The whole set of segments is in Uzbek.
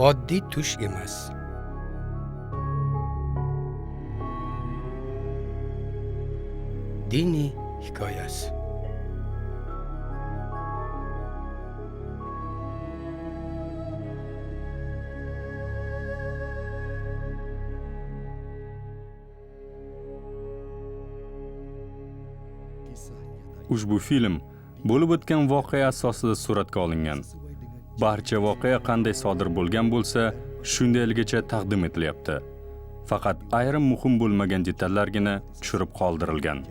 Oddiy tush emas. Dini hikoyasi. Ushbu film bo'lib o'tgan voqea asosida suratga olingan. Barcha voqea qanday sodir bo'lgan bo'lsa, shundayligicha taqdim etilyapti. Faqat ayrim muhim bo'lmagan detallargina tushirib qoldirilgan.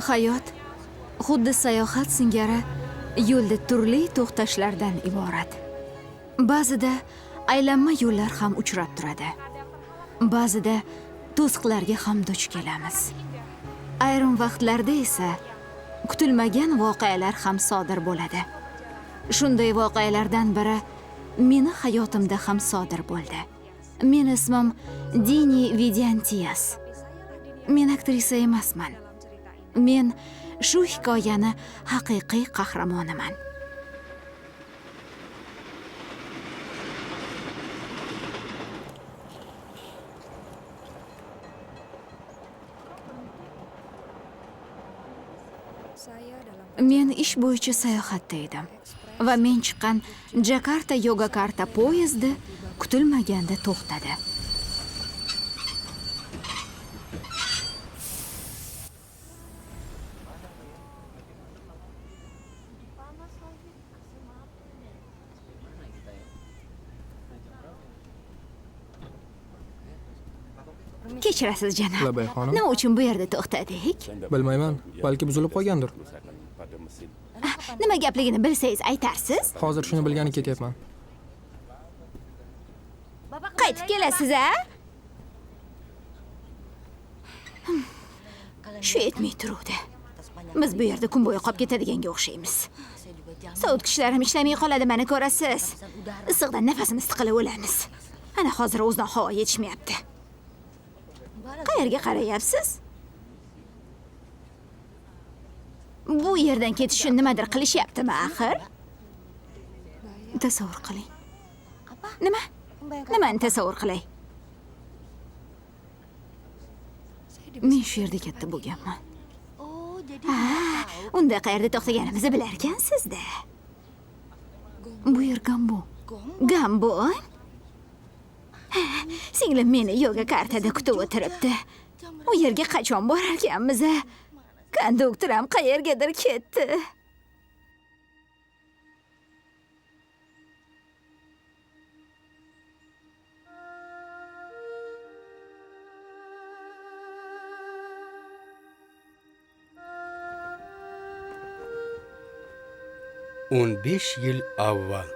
Hayot xuddi sayohat singari yo'lda turli to'xtashlardan iborat. Ba'zida aylanma yo'llar ham uchrab turadi. Ba'zida to'siqlarga ham duch kelamiz. Ayrim vaqtlarda esa kutilmagan voqealar ham sodir bo'ladi. Shunday voqealardan biri meni hayotimda ham sodir bo'ldi. Meni ismim Dini Vidiantiyas. Men aktrisa emasman. Men shu hikoyani haqiqiy qahramoniman. Men ish bo'yicha sayohatda edim va men chiqqan Jakarta Yogyakarta poyezdi kutilmaganda to'xtadi. Kechirasiz janob. Nima uchun bu yerda to'xtadik? Bilmayman, balki buzilib qolgandir. Nima gapligini bilsangiz aytarsiz? Hozir shuni bilgani ketyapman. Qaytib kelasiz-a? Shu etmay turuvdi. Biz bu yerda kun bo'yi qolib ketadiganga o'xshaymiz. Sovutgichlar ham ishlamay qoladi, mana ko'rasiz. Issiqdan nafasimiz tiqilib o'lamiz. Ana hozir o'zidan havo yetishmayapti. Qayerga qarayapsiz? Bu yerdan ketish uchun nimadir qilishyaptimi axir? Tasavvur qiling. Nima? Nimani tasavvur qilay? Men shu yerda katta bo'lganman. Unda qayerda to'xtaganimizni bilarkansiz-da. Bu yer Gambo. Gambon? Singlim meni Yogyakartada kutib o'tiribdi. U yerga qachon borarkanmiz? Konduktor ham qayergadir ketdi. "15 yil avval.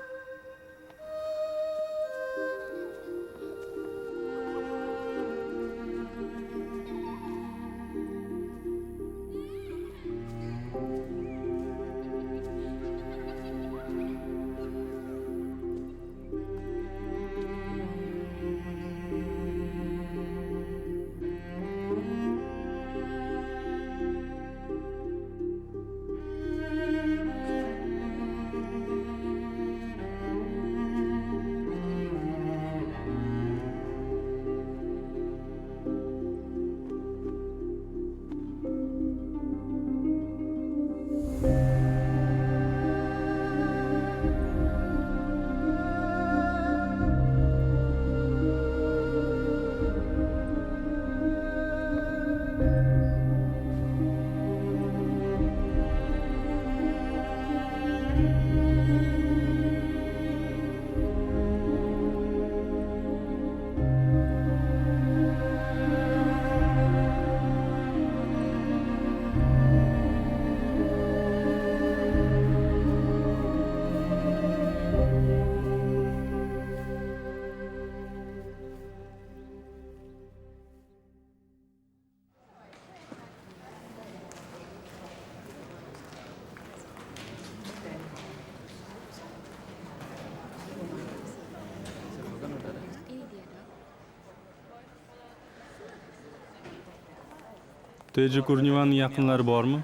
Teji Kurnivanning yaqinlari bormi?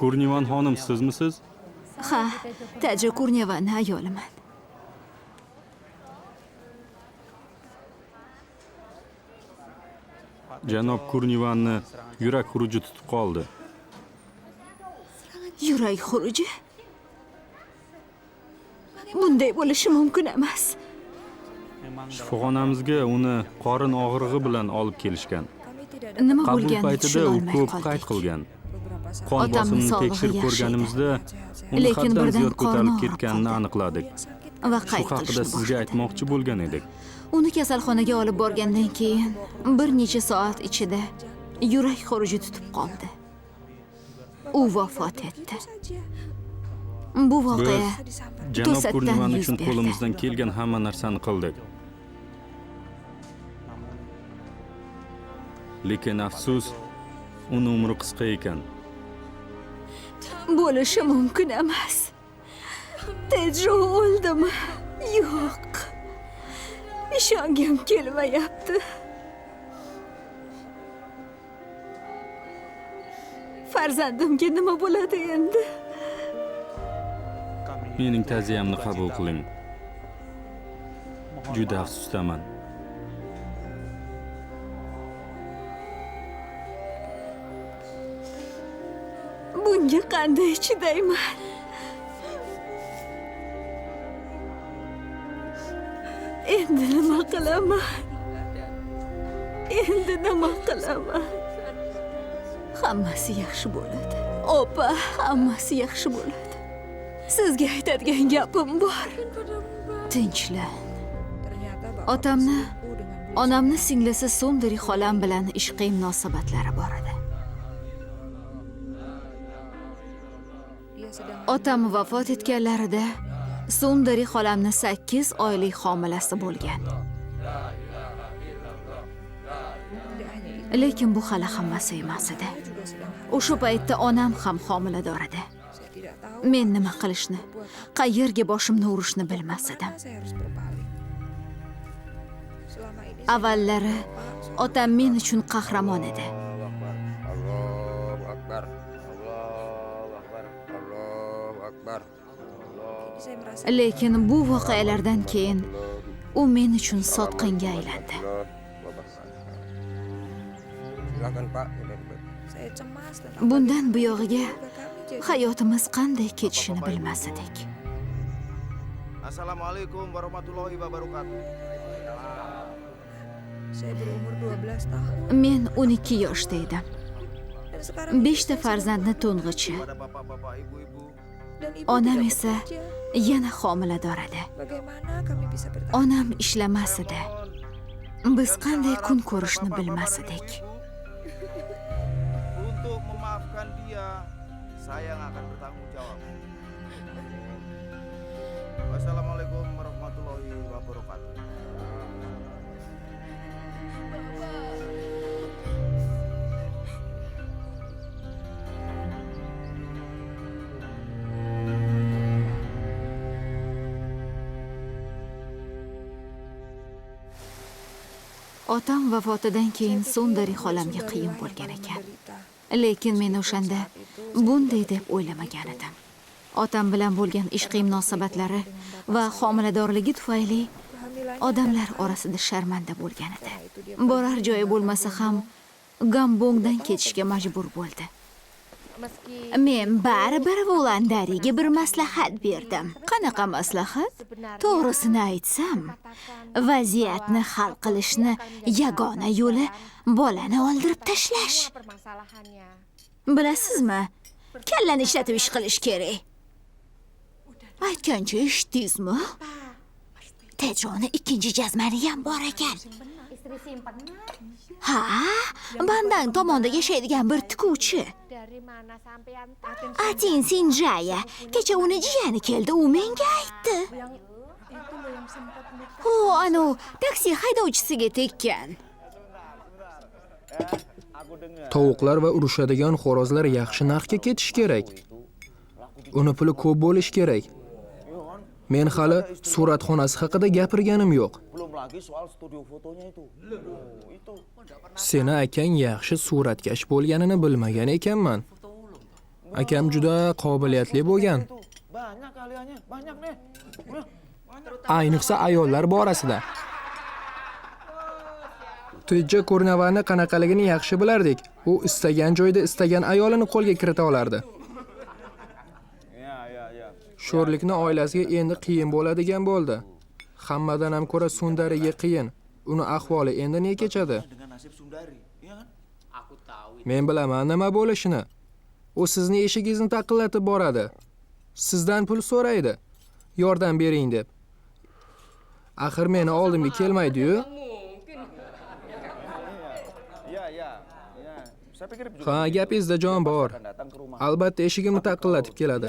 Kurnivan xonim sizmisiz? Ha, Teji Kurnivanning ayoliman. Janob Kurnivanni yurak xuruji tutib qoldi. Yurak xuruji? Bunday bo'lishi mumkin emas. Shifoxonamizga uni qorin og'rig'i bilan olib kelishgan. Nima Qabul bo'lganini paytida u tushunolmay ko'p qoldik. qayd qilgan. Qon Otamning bosimini sog'lig'i tekshirib yaxshi ko'rganimizda uni Lekin haddan birdan ziyod qorni ko'tarilib og'rib ketganini qoldi. aniqladik. Va Shu qayd haqida qilishni sizga boshladi. aytmoqchi bo'lgan edik. Uni kasalxonaga olib borgandan keyin bir necha soat ichida yurak xuruji tutib qoldi. U vafot etdi. Bu voqea Janob to'satdan Kurnivan yuz uchun berdi. qo'limizdan kelgan hamma narsani qildik. Lekin afsus, uni umri qisqa ekan. Bo'lishi mumkin emas. Tejo o'ldimi? Yo'q. Ishongim kelmayapti. Farzandimga nima bo'ladi endi? Mening ta'ziyamni qabul qiling. Juda afsusdaman. Bunga qanday chidayman? Endi nima qilaman? Endi nima qilaman? Hammasi yaxshi bo'ladi. Opa, hammasi yaxshi bo'ladi. Sizga aytadigan gapim bor. Tinchlan. Otamni, onamni singlisi Sundari xolam bilan ishqiy munosabatlari bor edi. Otam vafot etganlarida Sundari xolamni 8 oylik homilasi bo'lgan. Lekin bu hali hammasi emas edi. O'sha paytda onam ham homilador edi. Men nima qilishni, qayerga boshimni urishni bilmas edim. Avvallari otam men uchun qahramon edi. Allohu akbar. Allohu akbar. Allohu akbar. Lekin bu voqealardan keyin u men uchun sotqinga aylandi. Silakan Pak. Bundan buyog'iga hayotimiz qanday kechishini bilmas edik. Assalamualaikum warahmatullahi wabarakatuh. Men 12 yoshda edim. 5 ta farzandni to'ng'ichi. Pada bapak-bapak, ibu-ibu, Onam esa yana homilador edi. Onam ishlamas edi. Biz qanday kun ko'rishni bilmas edik. Untuk memaafkan dia, saya yang akan bertanggung jawab. Wassalamualaikum warahmatullahi wabarakatuh. Otam vafotidan keyin Sundari xolamga qiyin bo'lgan ekan. Lekin men o'shanda bunday deb o'ylamagan edim. Otam bilan bo'lgan ishqiy munosabatlari va homiladorligi tufayli odamlar orasida sharmanda bo'lgan edi. Borar joyi bo'lmasa ham Gambongdan ketishga majbur bo'ldi. Men baribir Vulandariga bir maslahat berdim. Qanaqa maslahat? To'g'risini aytsam, vaziyatni hal qilishni yagona yo'li bolani oldirib tashlash. Bilasizmi, kallani ishlatib ish qilish kerak. Aytgancha eshitdingizmi? Tejoni ikkinchi jazmani ham bor ekan. Ha, Bandang tomonda yashaydigan bir tikuvchi. Atin Sinjaya, kecha uni jiyani keldi, u menga aytdi. U anu taksi haydovchisiga tekkan. Tovuqlar va urushadigan xo'rozlar yaxshi narxga ketishi kerak. Uni puli ko'p bo'lishi kerak. Men hali suratxonasi haqida gapirganim yo'q. Seni akang yaxshi suratkash bo'lganini bilmagan ekanman. Akam juda qobiliyatli bo'lgan. Ayniqsa ayollar borasida. Tedja Kurniavanni qanaqaligini yaxshi bilardik. U istagan joyda istagan ayolini qo'lga kirita olardi. Sho'rlikni oilasiga endi qiyin bo'ladigan bo'ldi. Hammadan ham ko'ra Sundariga qiyin. Uni ahvoli endi ne kechadi? Men bilaman nima bo'lishini. U sizni eshigingizni taqillatib boradi. Sizdan pul so'raydi. Yordam bering deb. Axir meni oldimga kelmaydi-yu. Ha, gapingizda jon bor. Albatta eshigimni taqillatib keladi.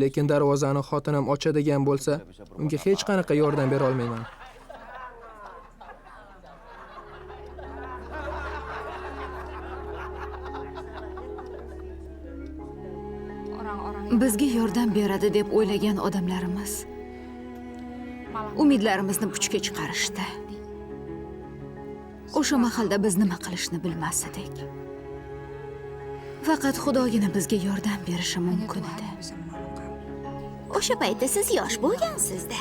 Lekin darvozani xotinim ochadigan bo'lsa, unga hech qanaqa yordam bera olmayman. Bizga yordam beradi deb o'ylagan odamlarimiz umidlarimizni puchga chiqarishdi. O'sha mahalda biz nima qilishni bilmas edik. Faqat Xudogina bizga yordam berishi mumkin edi. O'sha paytda siz yosh bo'lgansiz-da.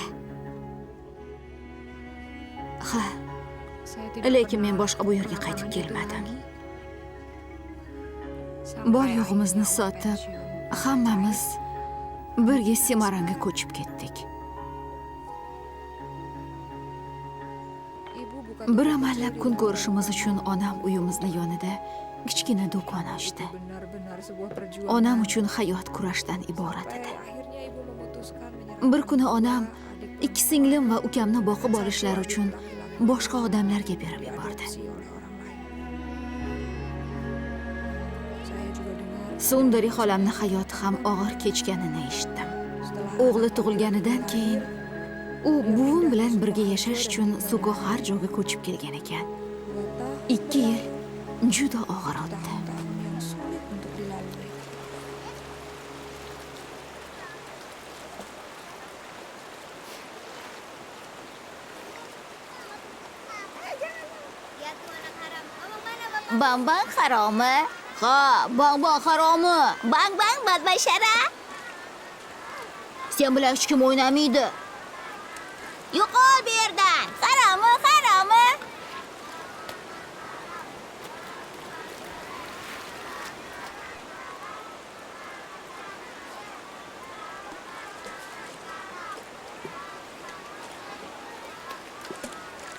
Ha, lekin men boshqa bu yerga qaytib kelmadim. Bor yo'g'imizni sotib, hammamiz birga Semarangga ko'chib ketdik. Bir amallab kun ko'rishimiz uchun onam uyimizni yonida kichkina do'kon ochdi. Onam uchun hayot kurashdan iborat edi. Bir kuni onam ikki singlim va ukamni boqib olishlari uchun boshqa odamlarga berib yubordi. Sundari xolamni hayoti ham og'ir kechganini eshitdim. O'g'li tug'ilganidan keyin u buvim bilan birga yashash uchun Sukoharjoga ko'chib kelgan ekan. 2 yil juda og'ir o'tdi. Bang-bang haromi? Ha, bang-bang haromi. Bang-bang badbashara. Sen bilan hech kim o'ynamaydi. Yo'qol bu yerdan. Haromi, haromi.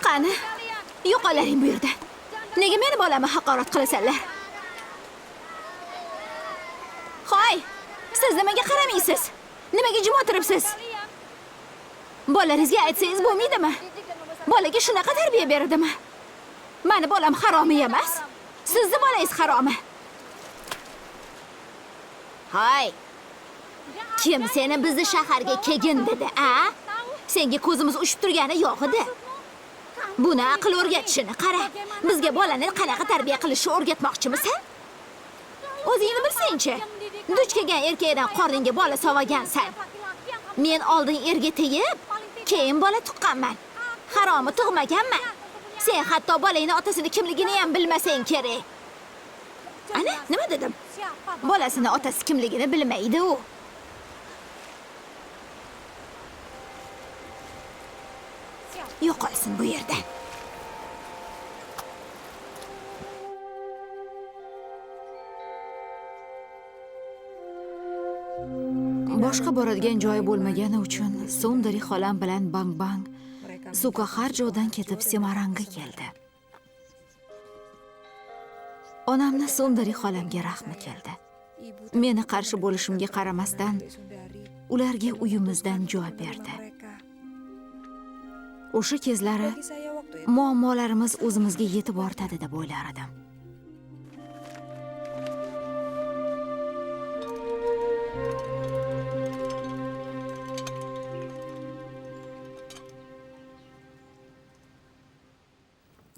Qani, yo'qolaring bu yerda. Nega meni bolamni haqorat qilasanlar? Hoy, siz nimaga qaramaysiz? Nimaga jim o'tiribsiz? Bolalaringizga aytsangiz bo'lmaydimi? Bolaga shunaqa tarbiya beradimi? Mani bolam haromi emas. Sizni bolangiz haromi. Hoy! Kim seni bizni shaharga kelgin dedi, a? Senga ko'zimiz ushib turgani yo'q edi. Buni aql o'rgatishini qara. Bizga bolani qanaqa tarbiya qilishni o'rgatmoqchimisan? O'zingni bilsangchi. Duch kelgan erkakdan qorningga bola sovagansan. Men oldin erga tegib, keyin bola tuqqanman. Haromi tug'maganman. Sen hatto bolangni otasini kimligini ham bilmasang kerak. Ana, nima dedim? Bolasini otasi kimligini bilmaydi u. Yo'qolsin bu yerdan. Boshqa boradigan joyi bo'lmagani uchun Sundari xolam bilan Bang-Bang Sukoharjodan ketib Semarangga keldi. Onamni Sundari xolamga rahmi keldi. Meni qarshi bo'lishimga qaramasdan ularga uyimizdan joy berdi. O'sha kezlari muammolarimiz o'zimizga yetib ortadi deb o'ylar edim.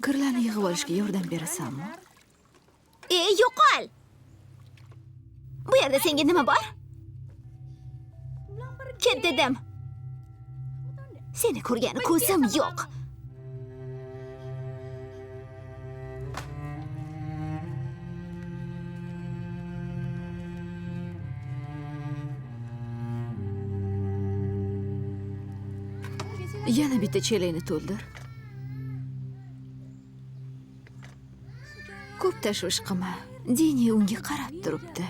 Kirlarni yig'ib olishga yordam berasanmi? Ey, yo'qol! Bu yerda senga nima bor? Ket dedim. Seni ko'rgani ko'zim yo'q. Yana bitta chelakni to'ldir. Ko'p tashvish qilma. Dini unga qarab turibdi.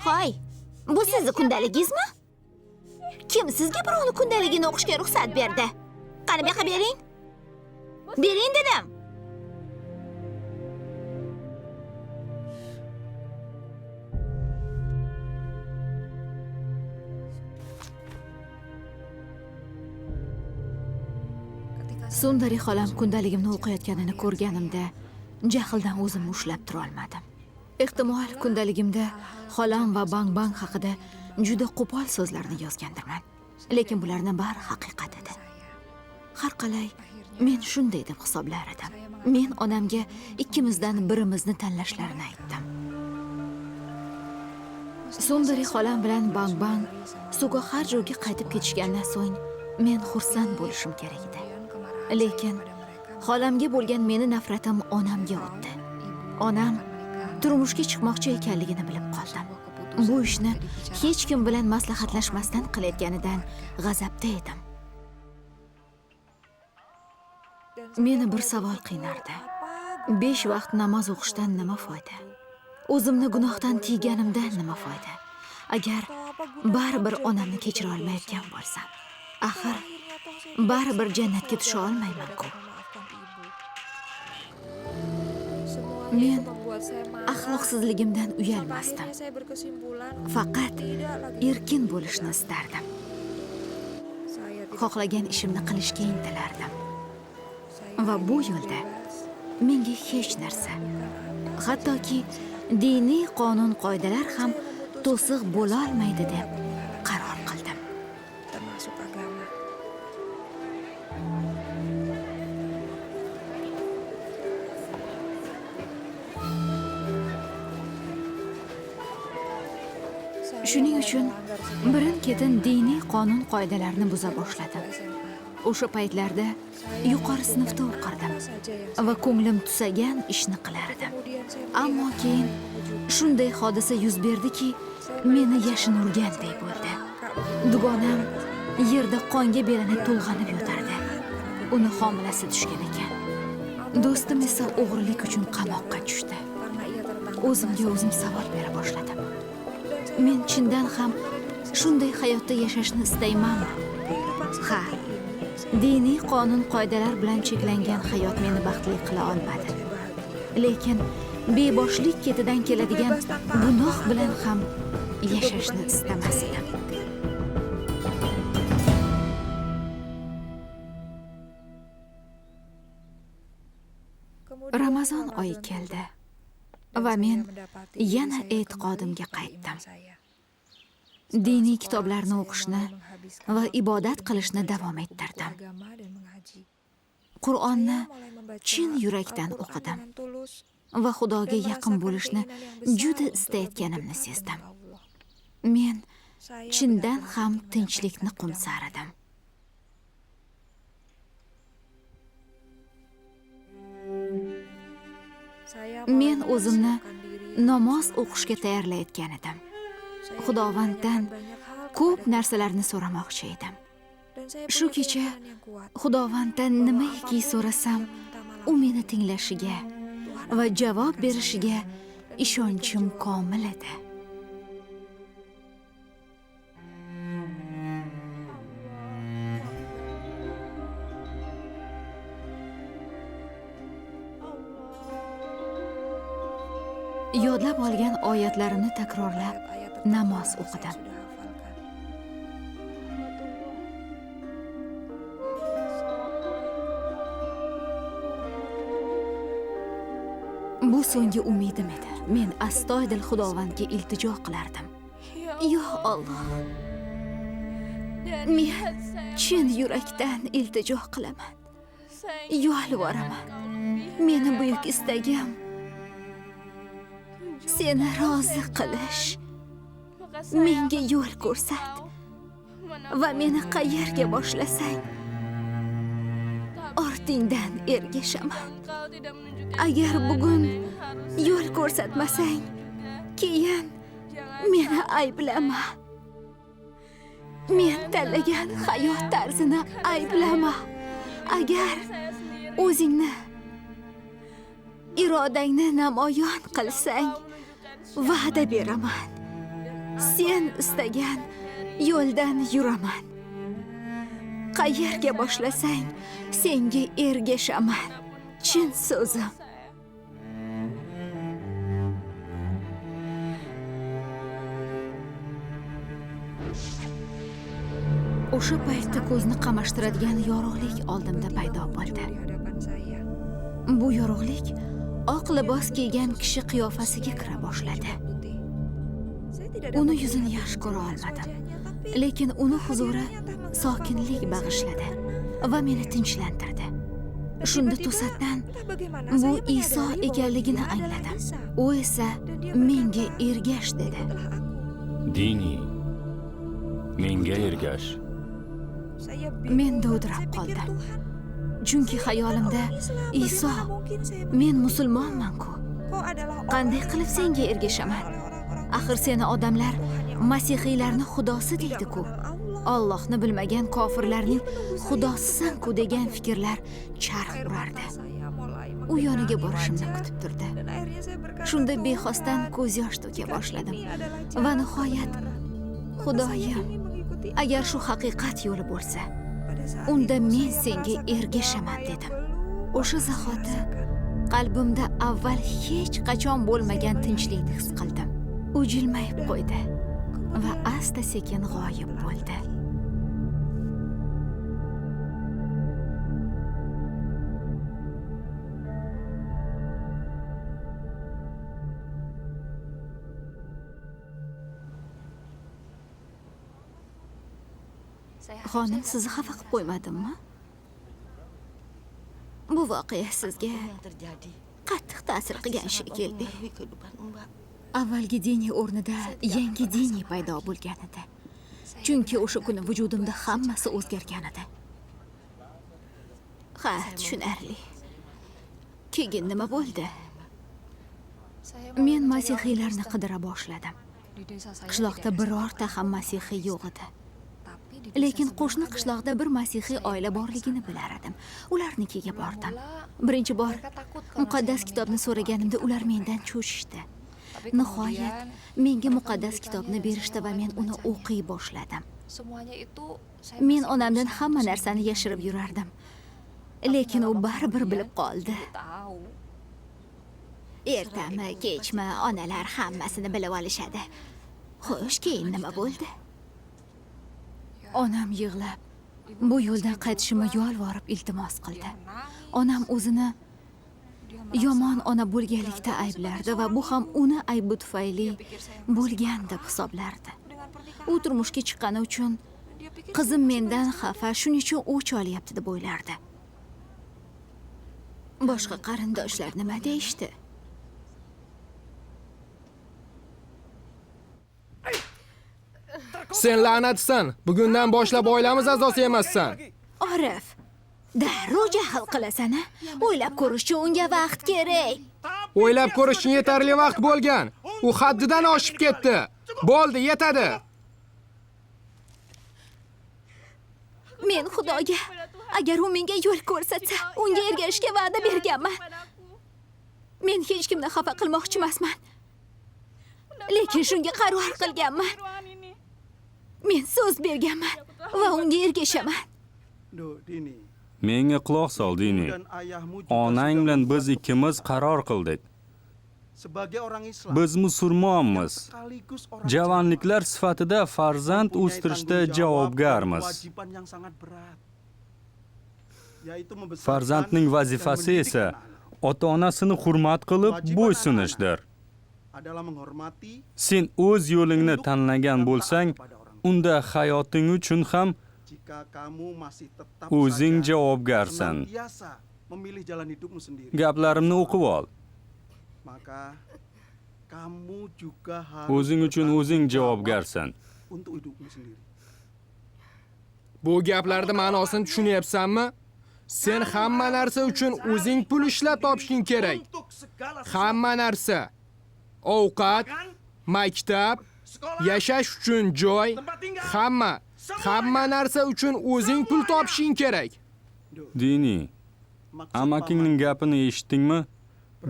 Hoy, bu sizni kundaligingizmi? Kim sizga birovni kundaligini o'qishga ruxsat berdi? Qani bu yoqqa bering. Bering dedim. Sundari xolam kundaligimni o'qiyotganini ko'rganimda jahldan o'zimni ushlab tura olmadim. Ehtimol kundaligimda xolam va Bang-Bang haqida juda qo'pol so'zlarni yozgandirman. Lekin bularning bari haqiqat edi. Har qalay men shunday deb hisoblar edim. Men onamga ikkimizdan birimizni tanlashlarini aytdim. Sundari xolam bilan Bang-Bang Sukoharjoga qaytib ketishgandan so'ng men xursand bo'lishim kerak edi. Lekin xolamga bo'lgan meni nafratim onamga o'tdi. Onam turmushga chiqmoqchi ekanligini bilib qoldim. Bu ishni hech kim bilan maslahatlashmasdan qilayotganidan g'azabda edim. Meni bir savol qiynardi. 5 vaqt namoz o'qishdan nima foyda? O'zimni gunohdan tiyganimdan nima foyda? Agar baribir onamni kechira olmayotgan bo'lsam, axir baribir jannatga tusha olmayman-ku. Men axloqsizligimdan uyalmasdim. Faqat erkin bo'lishni istardim. Xohlagan ishimni qilishga intilardim. Va bu yo'lda menga hech narsa, hattoki diniy qonun-qoidalar ham to'siq bo'la olmaydi deb qaror qildim. Shuning uchun birin-ketin diniy qonun-qoidalarni buza boshladim. O'sha paytlarda yuqori sinfda o'qirdim va ko'nglim tusagan ishni qilar edim. Ammo keyin shunday hodisa yuz berdiki, meni yashin urganday bo'ldi. Dugonam yerda qonga belanib to'lg'anib yotardi. Uni homilasi tushgan ekan. Do'stim esa o'g'rilik uchun qamoqqa tushdi. O'zimga o'zim savol bera boshladim. Men chindan ham shunday hayotda yashashni istaymanmi? Ha, diniy qonun-qoidalar bilan cheklangan hayot meni baxtli qila olmadi. Lekin beboshlik ketidan keladigan gunoh bilan ham yashashni istamas edim. Ramazon oyi keldi va men yana e'tiqodimga qaytdim. Diniy kitoblarni o'qishni va ibodat qilishni davom ettirdim. Qur'onni chin yurakdan o'qidim va Xudoga yaqin bo'lishni juda istayotganimni sezdim. Men chindan ham tinchlikni qo'msar edim. Men o'zimni namoz o'qishga tayyorlayotgan edim. Xudovanddan ko'p narsalarni so'ramoqchi edim. Shu kecha Xudovanddan nimaiki so'rasam, u meni tinglashiga va javob berishiga ishonchim komil edi. Yodlab olgan oyatlarimni takrorlab namoz o'qidim. Bu so'nggi umidim edi. Men astoydil Xudovandga iltijo qilardim. Yo Alloh, men chin yurakdan iltijo qilaman. Yolvoraman. Meni buyuk istagim seni rozi qilish. Menga yo'l ko'rsat va meni qayerga boshlasang, ortingdan ergashaman. Agar bugun yo'l ko'rsatmasang, keyin meni ayblama. Men tanlagan hayot tarzini ayblama. Agar o'zingni irodangni namoyon qilsang, va'da beraman. Sen istagan yo'ldan yuraman. Qayerga boshlasang, senga ergashaman. Chin so'zim. O'sha paytda ko'zni qamashtiradigan yorug'lik oldimda paydo bo'ldi. Bu yorug'lik oq libos kiygan kishi qiyofasiga kira boshladi. Uni yuzini yaxshi ko'ra olmadim, lekin uni huzuri sokinlik bag'ishladi va meni tinchlantirdi. Shunda to'satdan bu Iso ekanligini angladim. U esa menga ergash dedi. Dini, menga ergash. Men dovdirab qoldim. Chunki xayolimda Iso, men musulmonman-ku. Qanday qilib senga ergashaman? Axir seni odamlar masihiylarni xudosi deydi-ku. Allohni bilmagan kofirlarning xudosisan-ku degan fikrlar charx urardi. U yoniga borishimni kutib turdi. Shunda bexosdan ko'z yosh to'ka boshladim va nihoyat, Xudoyim, agar shu haqiqat yo'li bo'lsa, unda men senga ergashaman dedim. O'sha zahoti qalbimda avval hech qachon bo'lmagan tinchlikni his qildim. U jilmayib qo'ydi va asta-sekin g'oyib bo'ldi. Xonim, sizni xafa qilib qo'ymadimmi? Bu voqea sizga qattiq ta'sir qilgan shekilli. Avvalgi diniy o'rnida yangi diniy paydo bo'lgan edi. Chunki o'sha kuni vujudimda hammasi o'zgargan edi. Ha, tushunarli. Keyin nima bo'ldi? Men masihiylarni qidira boshladim. Qishloqda birorta ham masihiy yo'q edi. Lekin qo'shni qishloqda bir masihiy oila borligini bilar edim. Ularnikiga bordim. Birinchi bor muqaddas kitobni so'raganimda ular mendan cho'chishdi. Nihoyat menga muqaddas kitobni berishdi va men uni o'qiy boshladim. Men onamdan hamma narsani yashirib yurardim. Lekin u baribir bilib qoldi. Ertami, kechmi onalar hammasini bilib olishadi. Xo'sh, keyin nima bo'ldi? Onam yig'lab, bu yo'ldan qaytishimni yolvorib iltimos qildi. Onam o'zini yomon ona bo'lganlikda ayblardi va bu ham uni aybi tufayli bo'lgan deb hisoblardi. U turmushga chiqqani uchun qizim mendan xafa, shuning uchun o'ch olyapti deb o'ylardi. Boshqa qarindoshlar nima deyishdi? Sen la'natsan. Bugundan boshlab oilamiz a'zosi emassan. Orif, darrov jahl qilasan-a? O'ylab ko'rish uchun unga vaqt kerak. O'ylab ko'rish uchun yetarli vaqt bo'lgan. U haddidan oshib ketdi. Bo'ldi, yetadi. Men Xudoga, agar u menga yo'l ko'rsatsa, unga ergashishga va'da berganman. Men hech kimni xafa qilmoqchi emasman. Lekin shunga qaror qilganman. Men so'z berganman va unga ergashaman. Menga quloq sol, Dini. Onang bilan biz ikkimiz qaror qildik. Biz musulmonmiz. Javanliklar sifatida farzand o'stirishda javobgarmiz. Farzandning vazifasi esa ota-onasini hurmat qilib bo'ysunishdir. Sen o'z yo'lingni tanlagan bo'lsang, unda hayoting uchun ham o'zing javobgarsan. Gaplarimni o'qib ol. O'zing uchun o'zing javobgarsan. Bu gaplarning ma'nosini tushunyapsanmi? Sen hamma narsa uchun o'zing pul ishlab topishing kerak. Hamma narsa. Ovqat, maktab, yashash uchun joy, hamma narsa uchun o'zing pul topishing kerak. Dini, amakingning gapini eshitdingmi?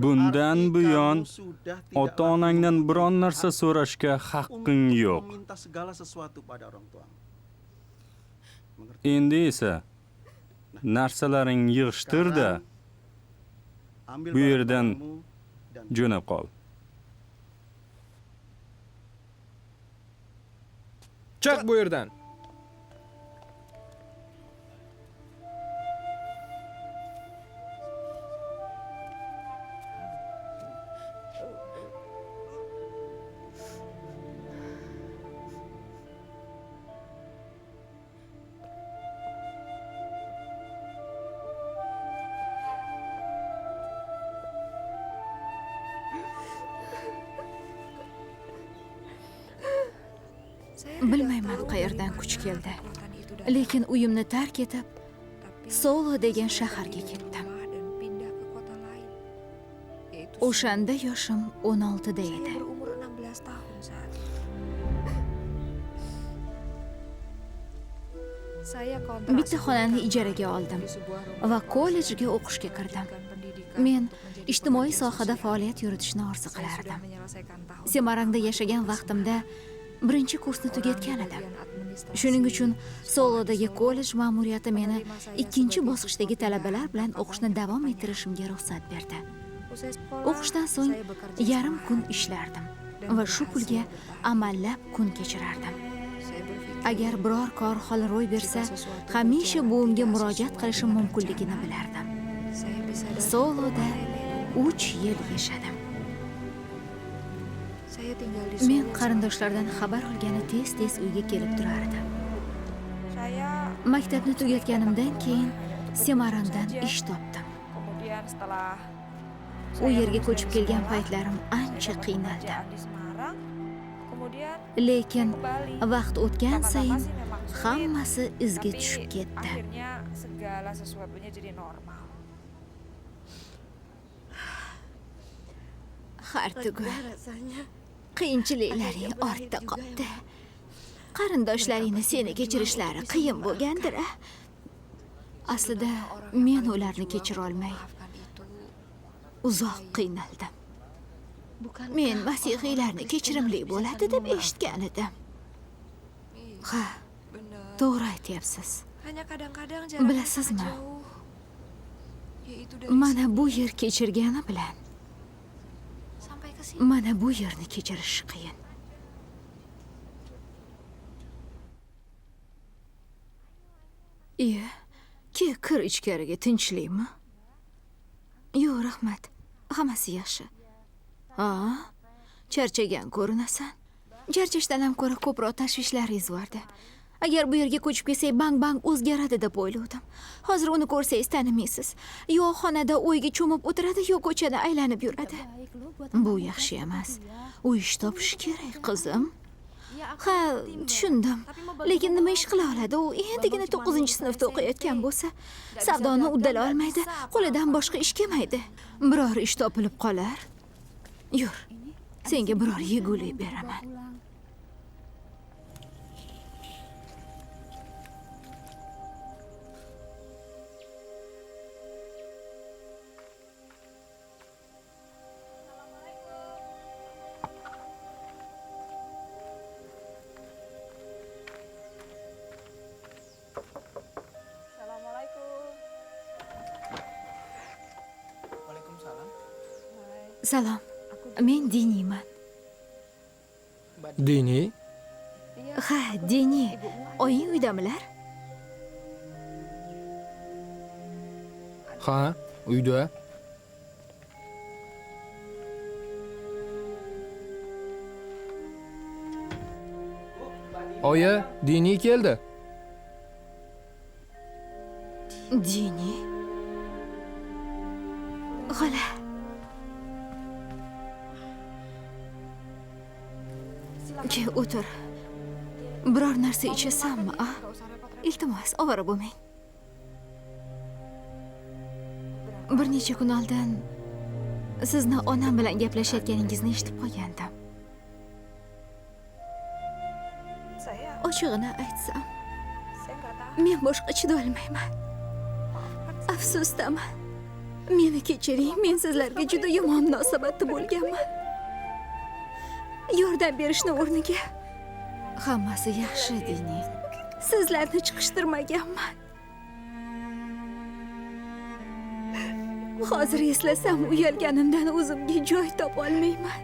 Bundan buyon ota-onangdan biron narsa so'rashga haqqing yo'q. Endi esa narsalaringni yig'ishtir-da, bu yerdan jo'nab qol. Chiq bu yerdan. Bilmayman qayerdan kuch keldi. Lekin uyimni tark etib, Solo degan shaharga ketdim. O'shanda yoshim 16 da edi. Bitta xonani ijaraga oldim va kollejga o'qishga kirdim. Men ijtimoiy sohada faoliyat yuritishni orzu qilardim. Semarangda yashagan vaqtimda birinchi kursni tugatgan edim. Shuning uchun Solodagi kollej ma'muriyati meni ikkinchi bosqichdagi talabalar bilan o'qishni davom ettirishimga ruxsat berdi. O'qishdan so'ng yarim kun ishlardim va shu pulga amallab kun kechirardim. Agar biror kor hol ro'y bersa, hamisha buvimga murojaat qilishim mumkinligini bilardim. Soloda 3 yil yashadim. Men qarindoshlardan xabar olgani tez-tez uyga kelib turardim. Maktabni tugatganimdan keyin Semarangdan ish topdim. U yerga ko'chib kelgan paytlarim ancha qiynaldim. Lekin vaqt o'tgan sayin hammasi izga tushib ketdi. Har tugul qiyinchiliklaring ortda qoldi. Qarindoshlaringni seni kechirishlari qiyin bo'lgandir. Aslida men ularni kechira olmay uzoq qiynaldim. Men masihiylarni kechirimli bo'ladi deb eshitgan edim. Ha, to'g'ri aytyapsiz. Bilasizmi? Mana bu yer kechirgani bilan mana bu yerni kechirish qiyin. Iya, kir ichkariga, tinchlikmi? Yo'q, rahmat. Hammasi yaxshi. Ha, charchagan ko'rinasan. Charchashdan ham ko'ra ko'proq tashvishlaringiz bordi. Agar bu yerga ko'chib kelsak, bang-bang o'zgaradi deb o'yladim. Hozir uni ko'rsangiz tanimaysiz. Yo xonada o'yga cho'mib o'tiradi, yo ko'chada aylanib yuradi. Bu yaxshi emas. U ish topish kerak, qizim. Ha, tushundim. Lekin nima ish qila oladi? U endigina 9-sinfda o'qiyotgan bo'lsa, savdoni uddala olmaydi, qo'lidan boshqa ish kelmaydi. Biror ish topilib qolar. Yur, senga biror yegulik beraman. Salom. Men diniyman. Diniy? Ha, diniy. Oying uydamilar? Ha, uyda. Oyi, diniy keldi. Diniy? Xola. Ke, o'tir. Biror narsa ichasanmi, a? Iltimos, ovora bo'lmang. Bir necha kun oldin sizni onam bilan gaplashayotganingizni eshitib qolgandim. Ochig'ini aytsam, men boshqa chidolmayman. Afsusdaman. Meni kechiring, men sizlarga juda yomon munosabatda bo'lganman. Yordam berishni o'rniga hammasi yaxshi, Dini. Sizlarni chiqishtirmaganman. Hozir eslasam uyalganimdan o'zimga joy topolmayman.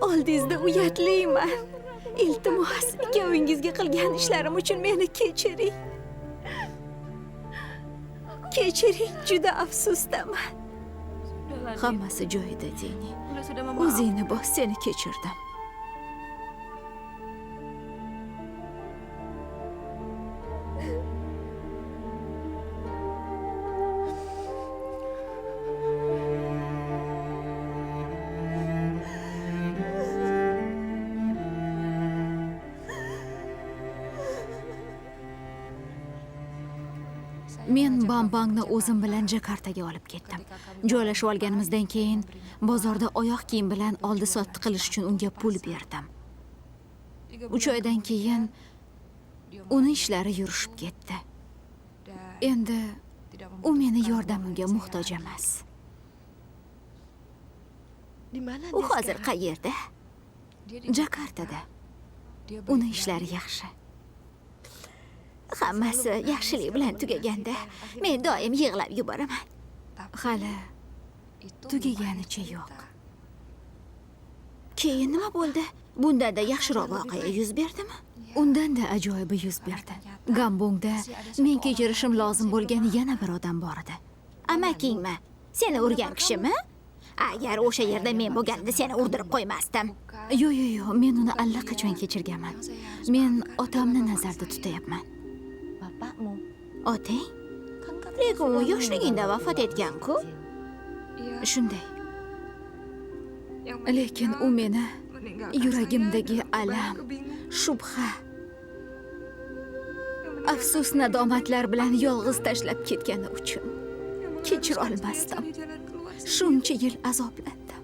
Oldingizda uyatliman. Iltimos, ikkovingizga qilgan ishlarim uchun meni kechiring. Kechiring, juda afsusdaman. Hammasi joyida, Dini. O'zingni bos, seni kechirdim. Men Bambangni o'zim bilan Jakartaga olib ketdim. Joylashib olganimizdan keyin bozorda oyoq kiyim bilan oldi-sotdi qilish uchun unga pul berdim. 3 oydan keyin uni ishlari yurishib ketdi. Endi u meni yordamimga muhtoj emas. U hozir qayerda? Jakartada. Uni ishlari yaxshi. Hammasi yaxshilik bilan tugaganda men doim yig'lab yuboraman. Hali tugaganicha yo'q. Keyin nima bo'ldi? Bundan-da yaxshiroq voqea yuz berdimi? Undan-da ajoyibi yuz berdi. Gambongda men kechirishim lozim bo'lgan yana bir odam bor edi. Amakingmi? Seni urgan kishimi? Agar o'sha yerda men bo'lganimda seni urdirib qo'ymasdim. Yo'q, yo'q, yo'q, men uni allaqachon kechirganman. Men otamni nazarda tutayapman. Otang? Lekin u yoshligingda vafot etgan-ku. Shunday. Lekin u meni yuragimdagi alam, shubha, afsus nadomatlar bilan yolg'iz tashlab ketgani uchun kechira olmasdim. Shuncha yil azoblandim.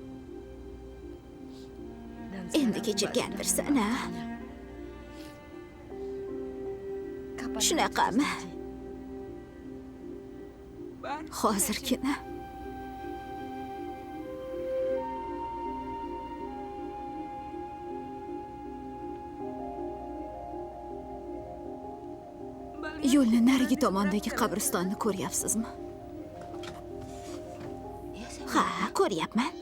Endi kechirgandirsan, a? Shunaqami? Hozirgina yo'lni narigi tomondagi qabristonni ko'ryapsizmi? Ha, ko'ryapman.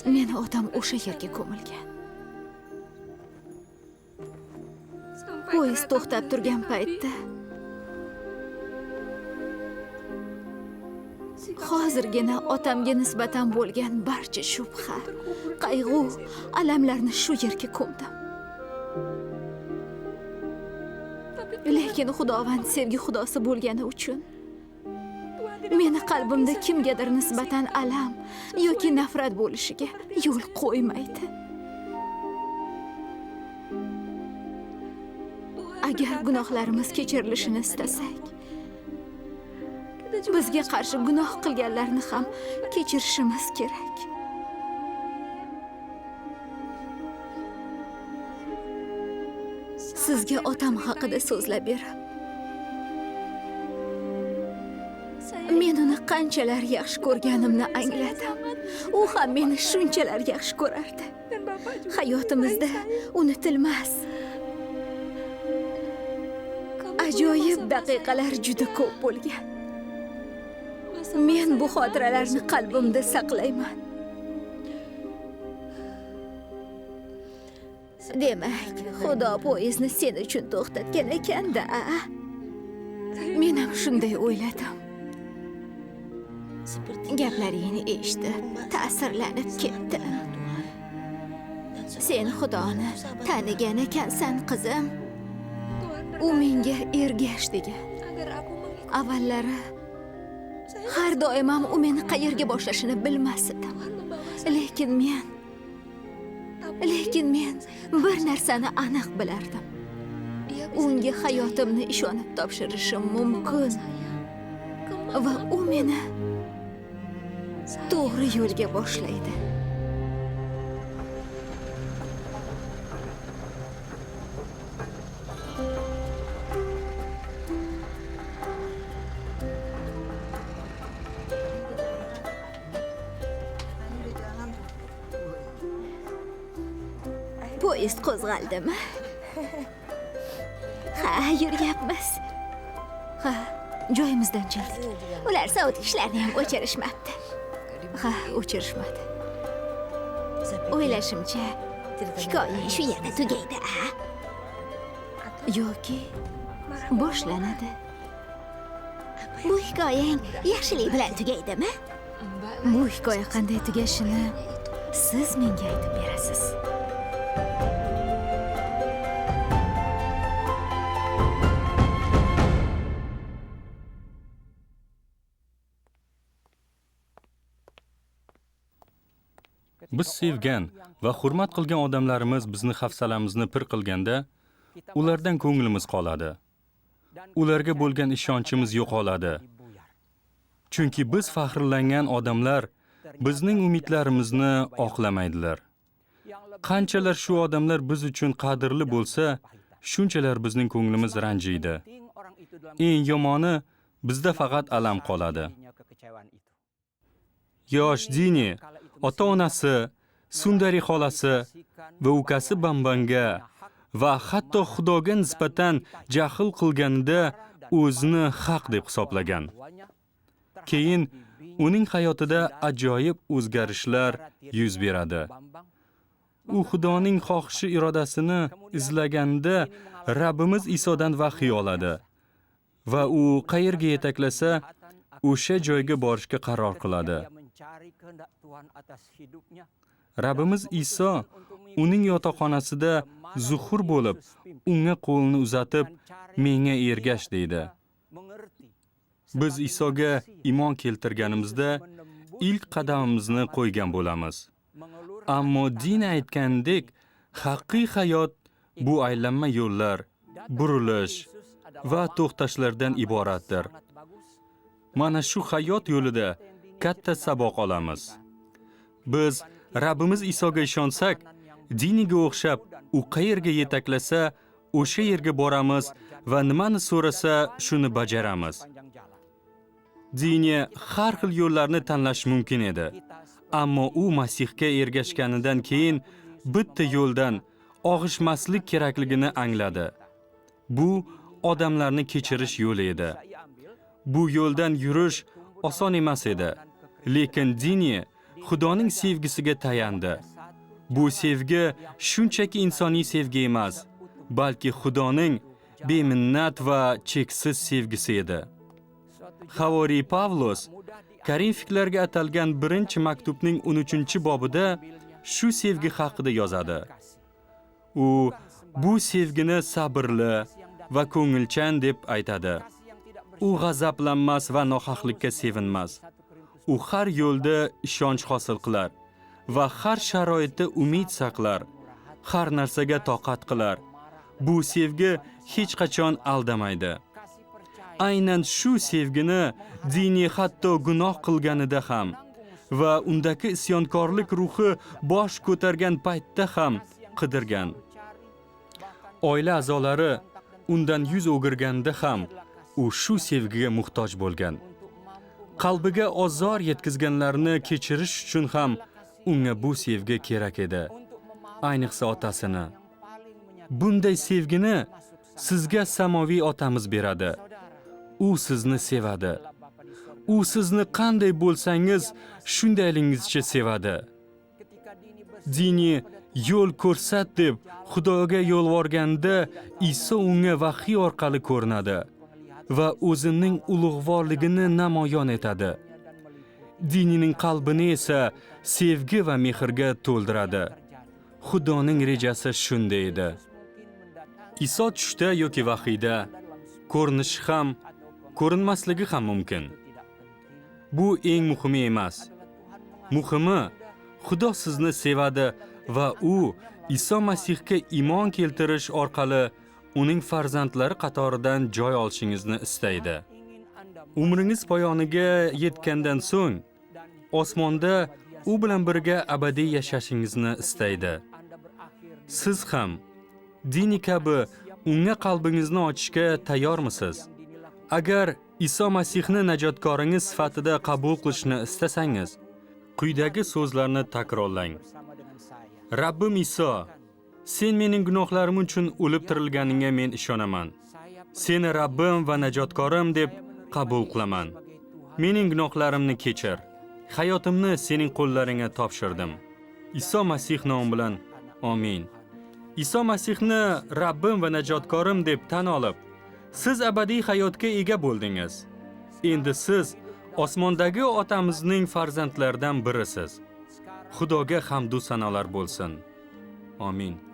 Meni otam o'sha yerga ko'milgan. Poyezd to'xtab turgan paytda hozirgina otamga nisbatan bo'lgan barcha shubha, qayg'u, alamlarni shu yerga ko'mdim. Lekin Xudovand sevgi xudosi bo'lgani uchun meni qalbimda kimgadir nisbatan alam yoki nafrat bo'lishiga yo'l qo'ymaydi. Agar gunohlarimiz kechirilishini istasak, bizga qarshi gunoh qilganlarni ham kechirishimiz kerak. Sizga otam haqida so'zlab berib, men uni qanchalar yaxshi ko'rganimni angladim. U ham meni shunchalar yaxshi ko'rardi. Hayotimizda unutilmas ajoyib daqiqalar juda ko'p bo'lgan. Men bu xotiralarni qalbimda saqlayman. Demak, Xudo poyezdni sen uchun to'xtatgan ekan-da. Men ham shunday o'yladim. Gaplaringni eshitib, ta'sirlanib ketdim. Sen Xudoni tanigan ekansan, qizim. U menga ergash degan. Avvallari har doim ham u meni qayerga boshlashini bilmas edim. Lekin men bir narsani aniq bilardim. Unga hayotimni ishonib topshirishim mumkin va u meni to'g'ri yo'lga boshlaydi. Poyezd qo'zg'aldimi? Ha, yuryapmiz. Ha, joyimizdan jildik. Ular sovutgichlarni ham o'chirishmabdi. Ha, o'chirishmadi. O'ylashimcha, hikoya shu yerda tugaydi, a? Yoki boshlanadi. Bu hikoyang yaxshilik bilan tugaydimi? Bu hikoya qanday tugashini siz menga aytib berasiz. Biz sevgan va hurmat qilgan odamlarimiz bizni hafsalamizni pir qilganda, ulardan ko'nglimiz qoladi. Ularga bo'lgan ishonchimiz yo'qoladi. Chunki biz faxrlangan odamlar bizning umidlarimizni oqlamaydilar. Qanchalar shu odamlar biz uchun qadrli bo'lsa, shunchalar bizning ko'nglimiz ranjiydi. Eng yomoni, bizda faqat alam qoladi. Yosh Dini ota-onasi, Sundari xolasi va ukasi Bambanga va hatto Xudoga nisbatan jahl qilganida o'zini haq deb hisoblagan. Keyin uning hayotida ajoyib o'zgarishlar yuz beradi. U Xudoning xohishi irodasini izlaganda Rabbimiz Isodan vahiy oladi va u qayerga yetaklasa, o'sha joyga borishga qaror qiladi. Rabbimiz Iso uning yotoqxonasida zuhur bo'lib, unga qo'lini uzatib, menga ergash deydi. Biz Isoga iymon keltirganimizda ilk qadamimizni qo'ygan bo'lamiz. Ammo din aytgandek, haqiqiy hayot bu aylanma yo'llar, burilish va to'xtashlardan iboratdir. Mana shu hayot yo'lida katta saboq olamiz. Biz Rabbimiz Isoga ishonsak, diniga o'xshab u qayerga yetaklasa, o'sha yerga boramiz va nimani so'rasa, shuni bajaramiz. Dini har xil yo'llarni tanlash mumkin edi. Ammo u Masihga ergashganidan keyin bitta yo'ldan og'ishmaslik kerakligini angladi. Bu odamlarni kechirish yo'li edi. Bu yo'ldan yurish oson emas edi. Lekin Dini Xudoning sevgisiga tayandi. Bu sevgi shunchaki insoniy sevgi emas, balki Xudoning beminnat va cheksiz sevgisi edi. Havoriy Pavlos Korinfliklarga atalgan 1-maktubning 13-bobida shu sevgi haqida yozadi. U bu sevgini sabrli va ko'ngilchan deb aytadi. U g'azablanmas va nohaqlikka sevinmas. U har yo'lda ishonch hosil qilar va har sharoitda umid saqlar, har narsaga toqat qilar. Bu sevgi hech qachon aldamaydi. Aynan shu sevgini diniy hatto gunoh qilganida ham va undagi isyonkorlik ruhi bosh ko'targan paytda ham qidirgan. Oila a'zolari undan yuz o'girganda ham u shu sevgiga muhtoj bo'lgan. Qalbiga ozor yetkazganlarni kechirish uchun ham unga bu sevgi kerak edi. Ayniqsa otasini. Bunday sevgini sizga samoviy otamiz beradi. U sizni sevadi. U sizni qanday bo'lsangiz, shundayligingizcha sevadi. Dini yo'l ko'rsat deb Xudoga yolvorganda Iso unga vahiy orqali ko'rinadi va o'zining ulug'vorligini namoyon etadi. Dinining qalbini esa sevgi va mehrga to'ldiradi. Xudoning rejasi shunday edi. Iso tushda yoki vahiyda ko'rinishi ham, ko'rinmasligi ham mumkin. Bu eng muhimi emas. Muhimi, Xudo sizni sevadi va u Iso Masihga iymon keltirish orqali uning farzandlari qatoridan joy olishingizni istaydi. Umringiz poyoniga yetgandan so'ng osmonda u bilan birga abadiy yashashingizni istaydi. Siz ham Dini kabi unga qalbingizni ochishga tayyormisiz? Agar Iso Masihni najotkoringiz sifatida qabul qilishni istasangiz, quyidagi so'zlarni takrorlang. Rabbim Iso, sen mening gunohlarim uchun o'lib tirilganingga men ishonaman. Seni Rabbim va najotkorim deb qabul qilaman. Mening gunohlarimni kechir. Hayotimni sening qo'llaringga topshirdim. Iso Masih nomi bilan. Amin. Iso Masihni Rabbim va najotkorim deb tan olib, siz abadiy hayotga ega bo'ldingiz. Endi siz osmondagi otamizning farzandlaridan birisiz. Xudoga hamd va sanolar bo'lsin. Amin.